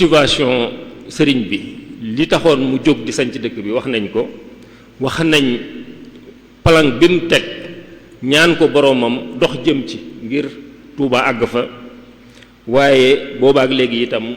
motivation sëriñ bi li taxoon mu jóg di sanc dëkk bi wax nañ ko, wax nañ plan bi mu teg ñaan ko boroomam dox jëm ci ngir Touba àgg fa, waaye boobaak léegi itam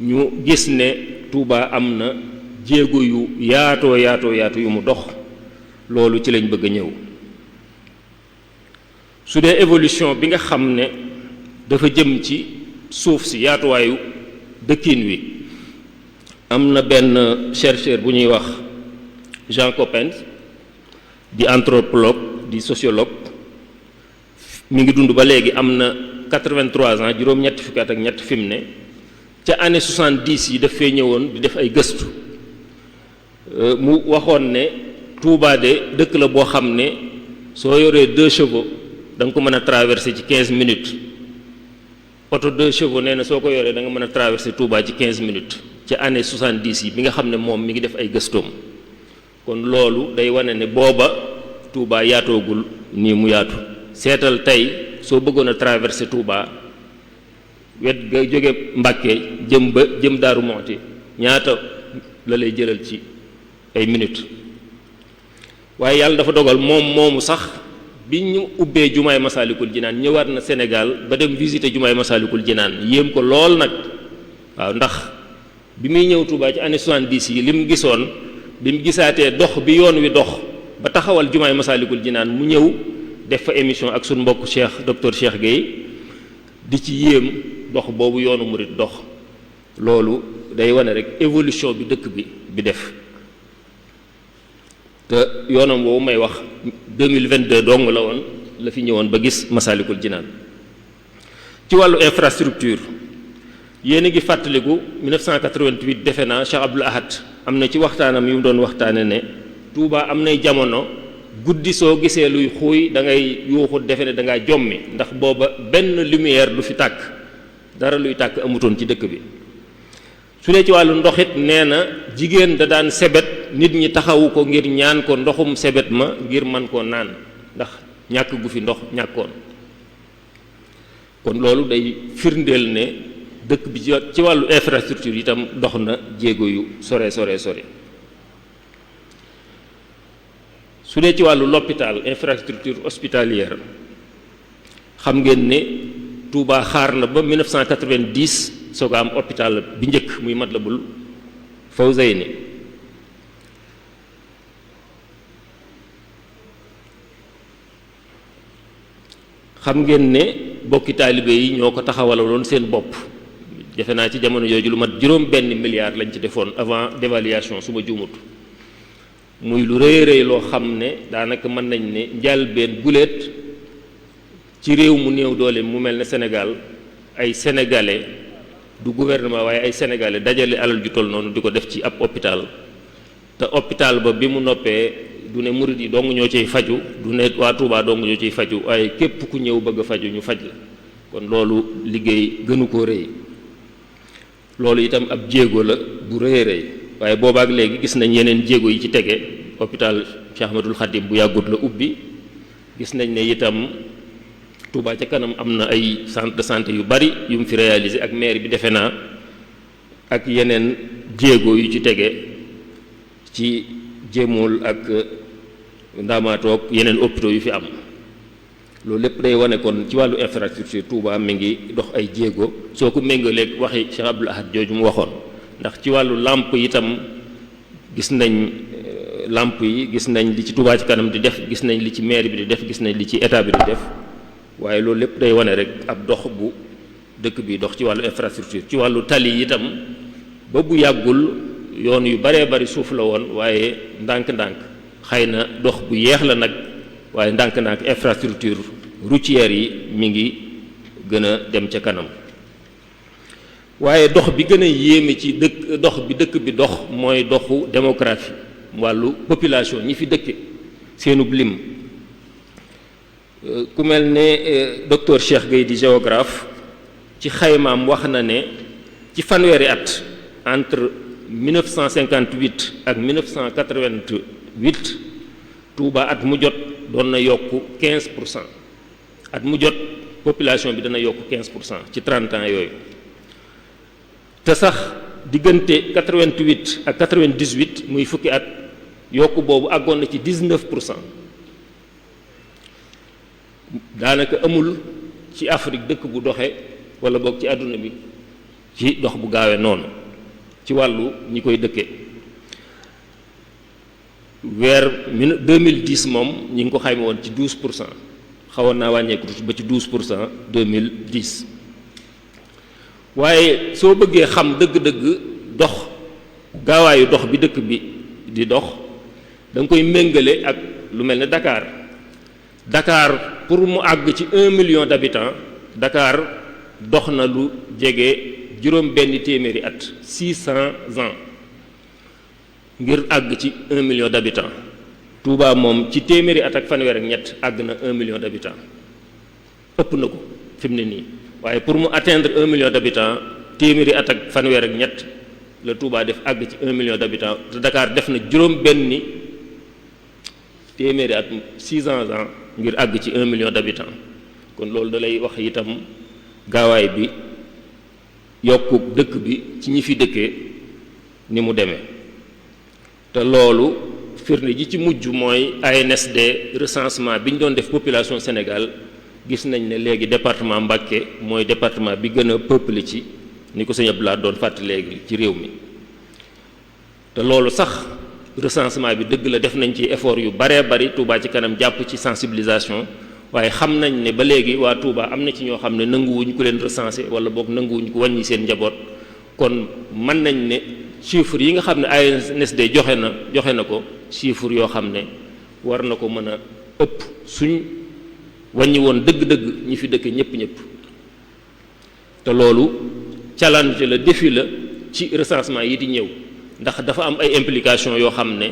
ñu gis ne Touba am na jéego yu yaatoo yu mu dox. loolu ci lañ bëgg a ñëw. su dee évolution bi nga xam ne dafa jëm ci suuf si yaatuwaayu dëkkin wi, am na benn chercheur bu ñuy wax Jean Coppens di anthropologue di sociologue, mi ngi dund ba léegi, am na 83 ans, juróom-ñetti fukki at ak ñett fi mu ne. ca année 70 yi daf fee ñëwoon di def ay gëstu, mu waxoon ne Touba de dëkk la boo xam ne soo yoree 2 chevaux da nga ko mën a traverser ci 15 minutes. oto 2 chevaux nee na soo ko yoree da nga mën a traverser Touba ci 15 minutes ca année 70 yi bi nga xam ne moom mi ngi def ay gëstoom. kon loolu day wane ne booba Touba yaatoogul nii mu yaatu. seetal tey soo bëggoon a traverser Touba wet ga jóge Mbàkke jëm Daaru Muxti ñaata la lay jëlal ci ay minutes. waaye yàlla dafa dogal moomu sax bi ñu ubbee jumaay Masaalikul Jinaan ñëwaat na Sénégal ba dem visiter jumaay Masaalikul Jinaan yéem ko lool nag. waaw ndax bi muy ñëw Touba ci année 70 yi li mu gisoon bi mu gisaatee dox bi yoon wi dox ba taxawal jumaay Masaalikul Jinaan mu ñëw def fa émission ak suñu mbokk docteur Cheikh Gueye di ci yéem dox boobu yoonu murit dox. loolu day wane rek évolution bi dëkk bi def. te yoonam boobu may wax 2022 dong la woon la fi ñëwoon ba gis Masaalikul Jinaan. ci wàllu infrastructure yéen a ngi fàttaliku 1988 defe naa Cheikh Abdoul Ahad am na ci waxtaanam yu mu doon waxtaane ne Touba am nay jamono guddi soo gisee luy xuuy da ngay yuuxu defe ne da ngaa jommi, ndax booba benn lumière du fi tàkk, dara luy tàkk amutoon ci dëkk bi. su dee ci wàllu ndoxit nee na jigéen da daan sebet nit ñi taxawu ko ngir ñaan ko ndoxum sebet ma ngir man koo naan ndax ñàkk gu fi ndox ñàkkoon. kon loolu day firndeel ne dëkk bi ci wàllu infrastructure itam dox na jéego yu sore. su dee ci wàllu l'hôpital infrastructure hospitalière xam ngeen ne Touba xaar na ba 1990 soo ko am hôpital bi njëkk muy Matlabul Fawzayni. xam ngeen ne bokki taalibe yi ñoo ko taxawaloon seen bopp, defe naa ci jamono jooju lu mat $1 milliard lañ ci defoon avant dévaluation su ma juumut. muy lu rëy loo xam ne daanaka mën nañ ne njëlbéen guléet ci réew mu néew doole mu mel ne Sénégal ay sénégalais du gouvernement waaye ay sénégalais dajale alal ju toll noonu di ko def ci ab hôpital. te hôpital ba bi mu noppee du ne murid yi dong ñoo ciy faju, du ne waa Touba dong ñoo ciy faju, waaye képp ku ñëw bëgg a faju ñu faj la. kon loolu liggéey gënu koo rëy. loolu itam ab jéego la bu rëy. waaye boobaak léegi gis nañ yeneen jéego yi ci tege. hôpital Cheikh Ahmadoul Khadim bu yàggut la ubbi. gis nañ ne itam Touba ca kanam am na ay centre de santé yu bari yu mu fi réalisé ak maire bi defe naa, ak yeneen jéego yu ci tege ci jéemul ak ndaamaatoog yeneen hôpitaux yu fi am. loolu lépp day wane kon ci wàllu infrastructure Touba mi ngi dox ay jéego soo ko méngaleeg waxi Cheikh Abdoul Ahad jooju mu waxoon. ndax ci wàllu làmp itam gis nañ làmp yi, gis nañ li ci Touba ci kanam di def, gis nañ li ci maire bi di def, gis nañ li ci état bi di def. waaye loolu lépp day wane rek ab dox bu dëkk bi dox ci wàllu infrastructure. ci wàllu tali itam ba bu yàggul yoon yu baree bari suuf la woon, waaye ndànk-ndànk xëy na dox bu yeex la nag, waaye ndànk-ndànk infrastructure routière yi mi ngi gën a dem ca kanam. waaye dox bi gën a yéeme ci dëkk bi dox mooy doxu démographie, wàllu population ñi fi dëkke seenub lim. ku mel ne docteur Cheikh Gueye di géographe ci xaymaam wax na ne ci fanweeri at entre 1958 ak 1988 Touba at mu jot doon na yokk 15%. at mu jot population bi dana yokk 15% ci 30 ans yooyu. te sax diggante 88 ak 98 muy fukki at yokku boobu àggoon na ci 19%. daanaka amul ci Afrique dëkk bu doxe wala boog ci àdduna bi ci dox bu gaawee noonu ci wàllu ñi koy dëkkee. weer 2010 moom ñi ngi ko xayma woon ci 12%, xawoon naa wàññeeku ba ci 12% 2010. waaye soo bëggee xam dëgg-dëgg dox gaawaayu dox bi dëkk bi di dox da nga koy méngale ak lu mel ne Dakar pour mu àgg ci 1 million d'habitants Dakar dox na lu jege juróom benn téeméeri at 600 ans ngir àgg ci 1 million d'habitants. Touba moom ci téeméeri at ak fanweer ak ñett àgg na 1 million d'habitants, ëpp na ko fi mu ne nii. waaye pour mu atteindre 1 million d'habitants téeméeri at ak fanweer ak ñett la Touba def àgg ci 1 million d'habitants te Dakar def na juróom benni téeméeri at 600 ans ngir àgg ci 1 million d'habitants. kon loolu da lay wax itam gaawaay bi yokku dëkk bi ci ñi fi dëkkee ni mu demee. te loolu firnde ji ci mujj mooy ANSD recensement bi ñu doon def population Sénégal gis nañ ne léegi département Mbacké mooy département bi gën a peuplé ci ni ko sëñ Abdoulaye doon fàttali léegi ci réew mi. te loolu sax recensement bi dëgg la def nañ ci effort yu baree bari Touba ci kanam jàpp ci sensibilisation waaye xam nañ ne ba léegi waa Touba am na ci ñoo xam ne nanguwuñ ko leen recenser wala boog nanguwuñ ko wàññi seen njaboot. kon mën nañ ne chiffres yi nga xam ne ANSD joxe na ko chiffres yoo xam ne war na ko mën a ëpp suñ wàññi woon dëgg-dëgg ñi fi dëkk ñëpp. te loolu challenge la défi la ci recensement yi di ñëw ndax dafa am ay implications yoo xam ne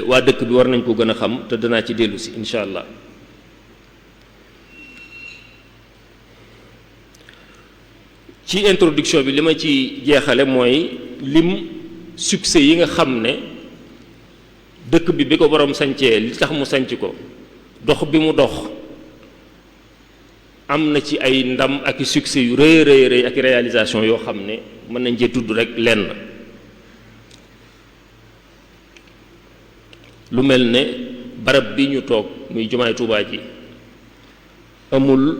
waa dëkk bi war nañ ko gën a xam te danaa ci dellu si incha allah. ci introduction bi li ma ci jeexale mooy lim succès yi nga xam ne dëkk bi ko borom sancee li tax mu sanc ko dox bi mu dox am na ci ay ndam ak i succès yu rëy ak réalisation yoo xam ne mën nañ cee tudd rek lenn. lu mel ne barab bi ñu toog muy jumaay Tuubaa ji amul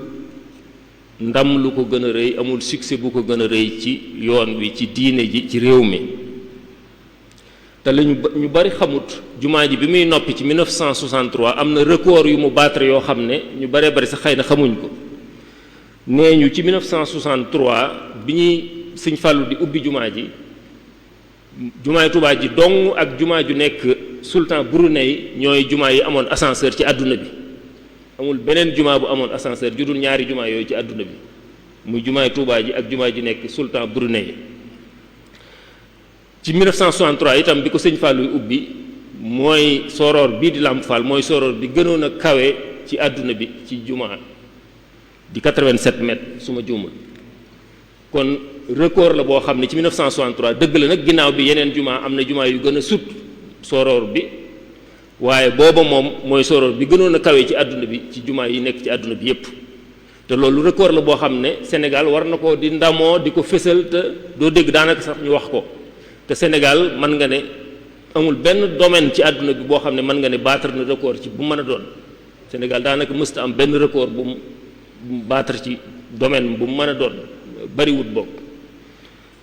ndam lu ko gën a rëy, amul succès bu ko gën a rëy ci yoon wi, ci diine ji, ci réew mi. te lañu ñu bari xamut jumaa ji bi muy noppi ci 1963 am na record yu mu battre yoo xam ne ñu baree bari sax xëy na xamuñ ko. nee ñu ci 1963 bi ñuy Sëñ Fàllu di ubbi jumaa ji, jumaay Tuubaa ji dong ak jumaa ju nekk sultan Brunei ñooy jumaa yi amoon ascenseur ci àdduna bi. amul beneen jumaa bu amoon ascenseur ju dul ñaari jumaa yooyu ci àdduna bi, muy jumaay Tuubaa ji ak jumaa ji nekk sultan Brunei. ci 1963 itam bi ko Sëñ Fàllu ubbi mooy soroor bii di Lamp Fall mooy soroor bi gënoon a kawe ci àdduna bi ci jumaa di 87 mètres su ma juumul. kon record la boo xam ne ci 1963 dëgg la nag ginnaaw bi yeneen jumaa am na jumaa yu gën a sut soroor bi, waaye booba moom mooy soroor bi gënoon a kawe ci àdduna bi ci jumaa yi nekk ci àdduna bi yépp. te loolu record la boo xam ne Sénégal war na ko di ndamoo di ko fësal, te doo dégg daanaka sax ñu wax ko. te Sénégal mën nga ne amul benn domaine ci àdduna bi boo xam ne mën nga ne battre na record ci bu mën a doon. Sénégal daanaka mësta am benn record bu mu battre ci domaine bu mu mën a doon, bariwut bokk.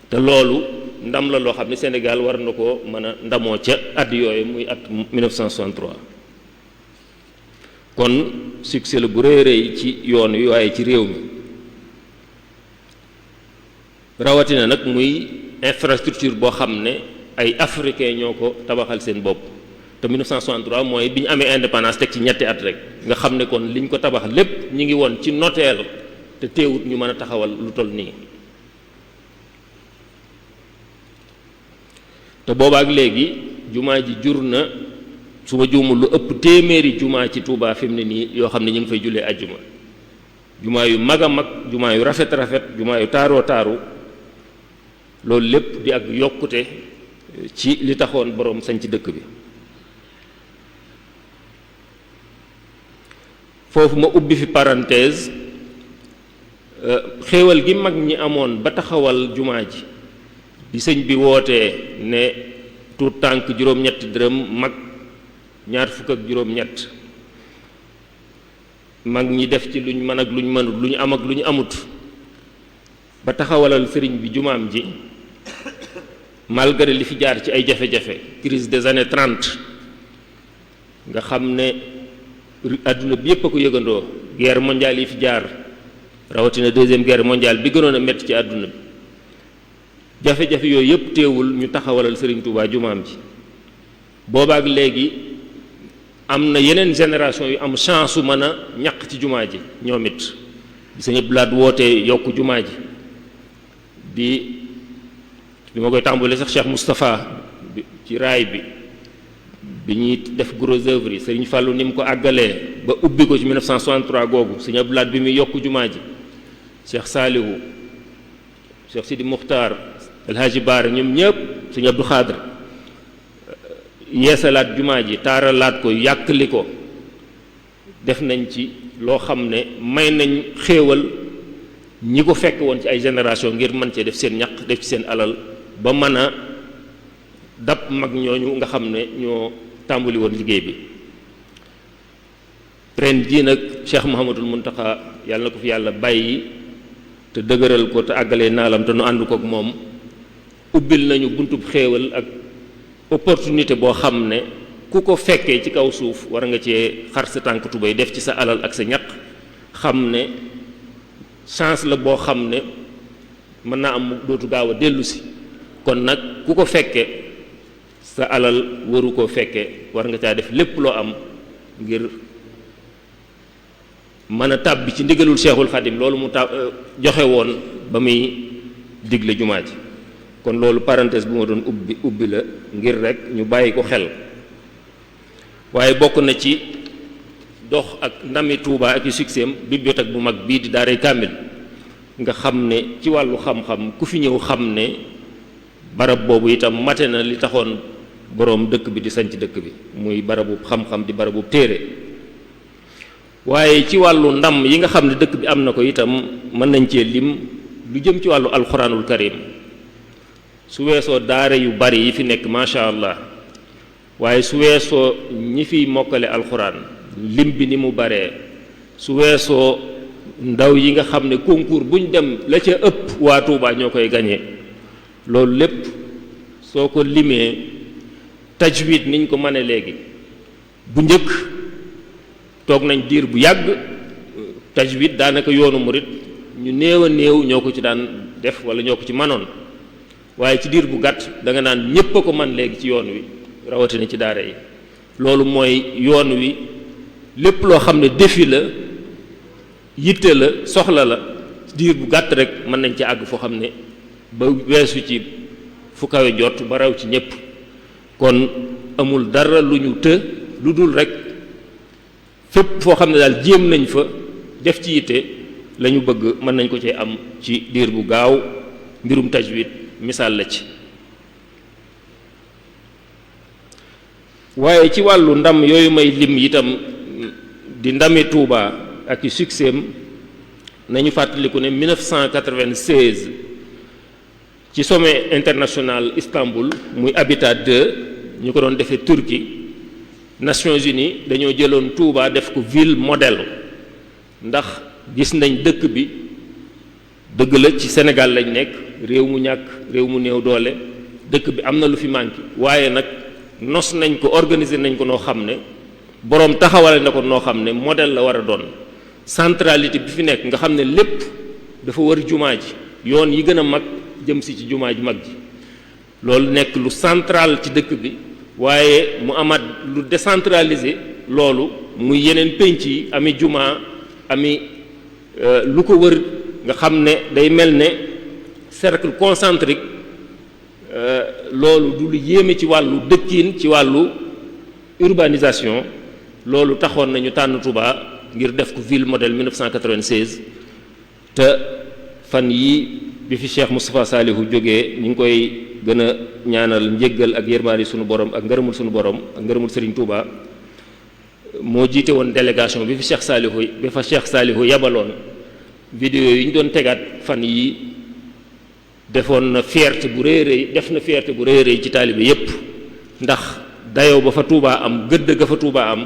te loolu ndam la loo xam ne Sénégal war na ko mën a ndamoo ca at yooyu muy at 1963. kon succès la bu rëy rëy ci yoon wi waaye ci réew mi, rawatina nag muy infrastructure boo xam ne ay africain ñoo ko tabaxal seen bopp. te 1963 mooy bi ñu amee indépendance teg ci ñetti at rek nga xam ne kon liñ ko tabax lépp ñi ngi woon ci noteel te teewut ñu mën a taxawal lu toll nii. te boobaak léegi jumaa ji jur na su ma juumul lu ëpp téeméeri jumaa ci Touba fi mu ne nii yoo xam ne ñu ngi fay jullee ajjuma. jumaa yu mag a mag, jumaa yu rafet rafet, jumaa yu taaroo taaru. loolu lépp di ak yokkute ci li taxoon boroom sañ ci dëkk bi. foofu ma ubbi fi parenthèse, xéewal gi mag ñi amoon ba taxawal jumaa ji di sëñ bi wootee ne tuut tànk juróom-ñetti dërëm, mag ñaar fukk ak juróom-ñett, mag ñi def ci luñ mën ak luñ mënut, lu ñu am ak lu ñu amut, ba taxawalal sëriñ bi jumaam ji, malgré li fi jaar ci ay jafe-jafe, crise des années 30 nga xam ne àdduna bi yépp a ko yëgandoo, guerre mondiale yi fi jaar, rawatina deuxième guerre mondiale bi gënoon a métti ci àdduna bi, jafe-jafe yooyu yépp teewul ñu taxawalal sëriñ Touba jumaam ji. boobaak léegi am na yeneen génération yu am chance su mën a ñaq ci jumaa ji ñoom it. bi Sëñ Abdou Lahad wootee yokk jumaa ji, bi ma koy tàmbalee sax Cheikh Moustapha ci raay bi ñuy def gros œuvre yi, Sëriñ Fallou ni mu ko àggalee ba ubbi ko ci 1963 googu, Sëñ Abdou Lahad bi muy yokk jumaa ji, Cheikh Salihu, Cheikh Sidi Muxtaar, El Hadji Baara, ñoom ñëpp, Sëñ Abdou Khadr, yeesalaat jumaa ji, taaralaat ko, yàkkali ko, def nañ ci loo xam ne may nañ xéewal ñi ko fekk woon ci ay génération ngir mën cee def seen ñaq, def ci seen alal ba mën a dab mag ñooñu nga xam ne ñoo tàmbali woon liggéey bi. ren jii nag Cheikh Mouhamadul Mountakha yàlla na ko fi yàlla bàyyi te dëgëral ko te àggalee naalam te nu ànd kook moom, ubbil nañu buntub xéewal ak opportunité boo xam ne ku ko fekkee ci kaw suuf war nga cee xar sa tànk tubéy, def ci sa alal ak sa ñaq, xam ne chance la boo xam ne mën naa am dootu gaaw a dellu si. kon nag ku ko fekke sa alal waru koo fekke, war nga caa def lépp loo am ngir mën a tàbbi ci ndigalul Cheikhul Khadim loolu mu joxe woon ba muy digle jumaa ji. kon loolu parenthèse bu ma doon ubbi la ngir rek ñu bàyyi ko xel. waaye bokk na ci dox ak ndami Touba ak yu succès am bibliothèque bu mag bii di daaray Kaamil, nga xam ne ci wàllu xam-xam ku fi ñëw xam ne barab boobu itam mate na li taxoon boroom dëkk bi di sanc dëkk bi, muy barabu xam-xam di barabu téere. waaye ci wàllu ndam yi nga xam ne dëkk bi am na ko itam mën nañ cee lim lu jëm ci wàllu alxuraanul karim. su weesoo daara yu bari yi fi nekk macha allah, waaye su weesoo ñi fiy mokkale alxuraan lim bi ni mu baree, su weesoo ndaw yi nga xam ne concours buñ dem la ca ëpp waa Touba ñoo koy gañe, loolu lépp soo ko limee tajwid niñ ko mane léegi, bu njëkk toog nañ diir bu yàgg tajwid daanaka yoonu murit ñu néew a néew ñoo ko ci daan def wala ñoo ko ci manoon, waaye ci diir bu gàtt da nga naan ñépp a ko man léegi ci yoon wi, rawatina ci daara yi. loolu mooy yoon wi lépp loo xam ne défi la, yitte la, soxla la, diir bu gàtt rek mën nañ ci àgg foo xam ne ba weesu ci fu kawe jot ba raw ci ñépp. kon amul dara lu ñu të lu dul rek fépp foo xam ne daal jéem nañ fa def ci yitte la ñu bëgg mën nañ ko cee am ci diir bu gaaw. mbirum tajwid misaal la ci. waaye ci wàllu ndam yooyu may lim itam di ndami Touba ak i succès am nañu fàttaliku ne 1996 ci sommet international Istanbul muy Habitat 2 ñu ko doon defee Turquie, Nations Unies dañoo jëloon Touba def ko ville modèle, ndax gis nañ dëkk bi dëgg la ci Sénégal lañ nekk, réew mu ñàkk, réew mu néew doole, dëkk bi am na lu fi manqué, waaye nag nos nañ ko, organiser nañ ko noo xam ne boroom taxawale na ko noo xam ne modèle la war a doon. centralité bi fi nekk nga xam ne lépp dafa war jumaa ji, yoon yi gën a mag jëm si ci jumaa ji mag ji, loolu nekk lu central ci dëkk bi. waaye mu amaat lu décentralisé loolu muy yeneen pénc yi ami jumaa ami lu ko wër, nga xam ne day mel ne cercle concentrique. loolu du lu yéeme ci wàllu dëkkiin, ci wàllu urbanisation. loolu taxoon nañu tànn Touba ngir def ko ville modèle 1996 te fan yi bi fi Cheikh Moustapha Salihu jógee ñu ngi koy gën a ñaanal njéggal ak yërmaani sunu borom ak ngërëmul sunu borom ak ngërëmul Serigne Touba. moo jiite woon délégation bi fi Cheikh Salihu yabaloon. vidéo yi ñu doon tegaat fan yi defoon na fierté bu rëy rëy def na fierté bu rëy rëy ci taalibe yépp ndax dayoo ba fa Touba am gëdd ga fa Touba am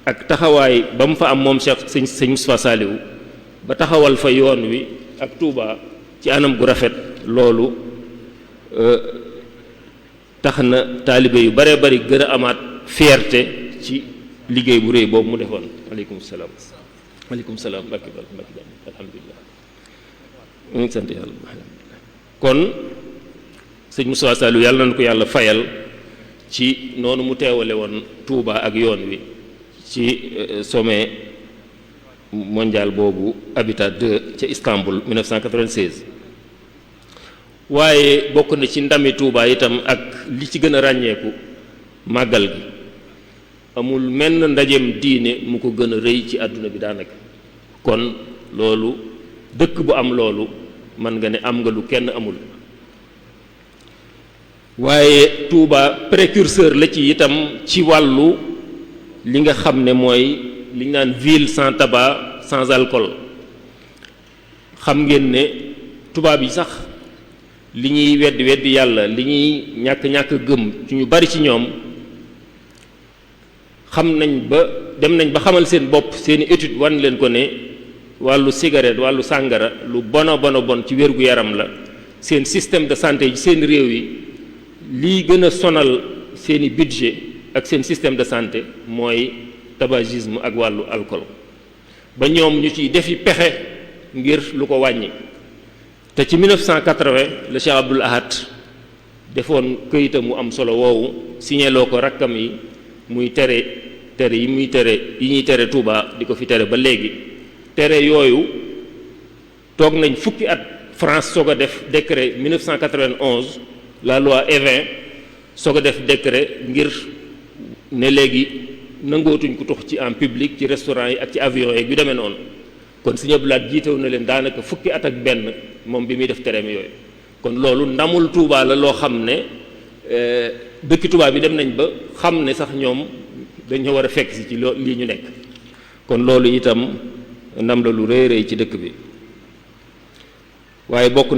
ak taxawaay ba mu fa am moom Cheikh sëñ Moustapha Saliou ba taxawal fa yoon wi ak Touba ci anam gu rafet loolu tax na taalibe yu bare bari gën a amaat fierté ci liggéey bu rëy boobu mu defoon. aleykum salaam barke alhamdulilah ñu ngi sant yàlla. kon sëñ Moustapha Saliou yàlla na ko yàlla fayal ci noonu mu teewale woon Touba ak yoon wi ci sommet mondial boobu Habitat 2 ca Istanbul 1996. waaye bokk na ci ndami Touba itam ak li ci gën a ràññeeku màggal gi amul menn ndajeem diine mu ko gën a rëy ci àdduna bi daanaka. kon loolu dëkk bu am loolu mën nga ne am nga lu kenn amul. waaye Touba précurseur la ci itam ci wàllu li nga xam ne mooy li ñu naan ville sans tabac sans alcool. xam ngeen ne tubaab yi sax li ñuy weddi yàlla li ñuy ñàkk gëm ci ñu bari ci ñoom dem nañ ba xamal seen bopp seeni étude wan leen ko ne wàllu cigarette wàllu sàngara lu bon ci wérgu yaram la. seen système de santé yi seen réew yi lii gën a sonal seeni budget ak seen système de santé mooy tabagisme ak wàllu alcool ba ñoom ñu ciy defi pexe ngir lu ko wàññi. te ci 1980 le Cheikh Abdoul Ahad defoon këyitam mu am solo woowu signéloo ko rakkam yi muy tere yi ñuy tere Touba di ko fi tere ba léegi. tere yooyu toog nañ fukki at France soog a def décret 1991 la loi Evin soog a def décret ngir ne léegi nangootuñ ko tux ci en public ci restaurant yi ak ci avion yi yu demee noonu. kon Sëñ Abdou Lahad jiitew na leen daanaka fukki at ak benn moom bi muy def tereem yooyu. kon loolu ndamul Touba la loo xam ne dëkki Touba bi dem nañ ba xam ne sax ñoom dañoo war a fekk si ci lii ñu nekk. kon loolu itam ndam la lu rëy rëy ci dëkk bi waaye bokk na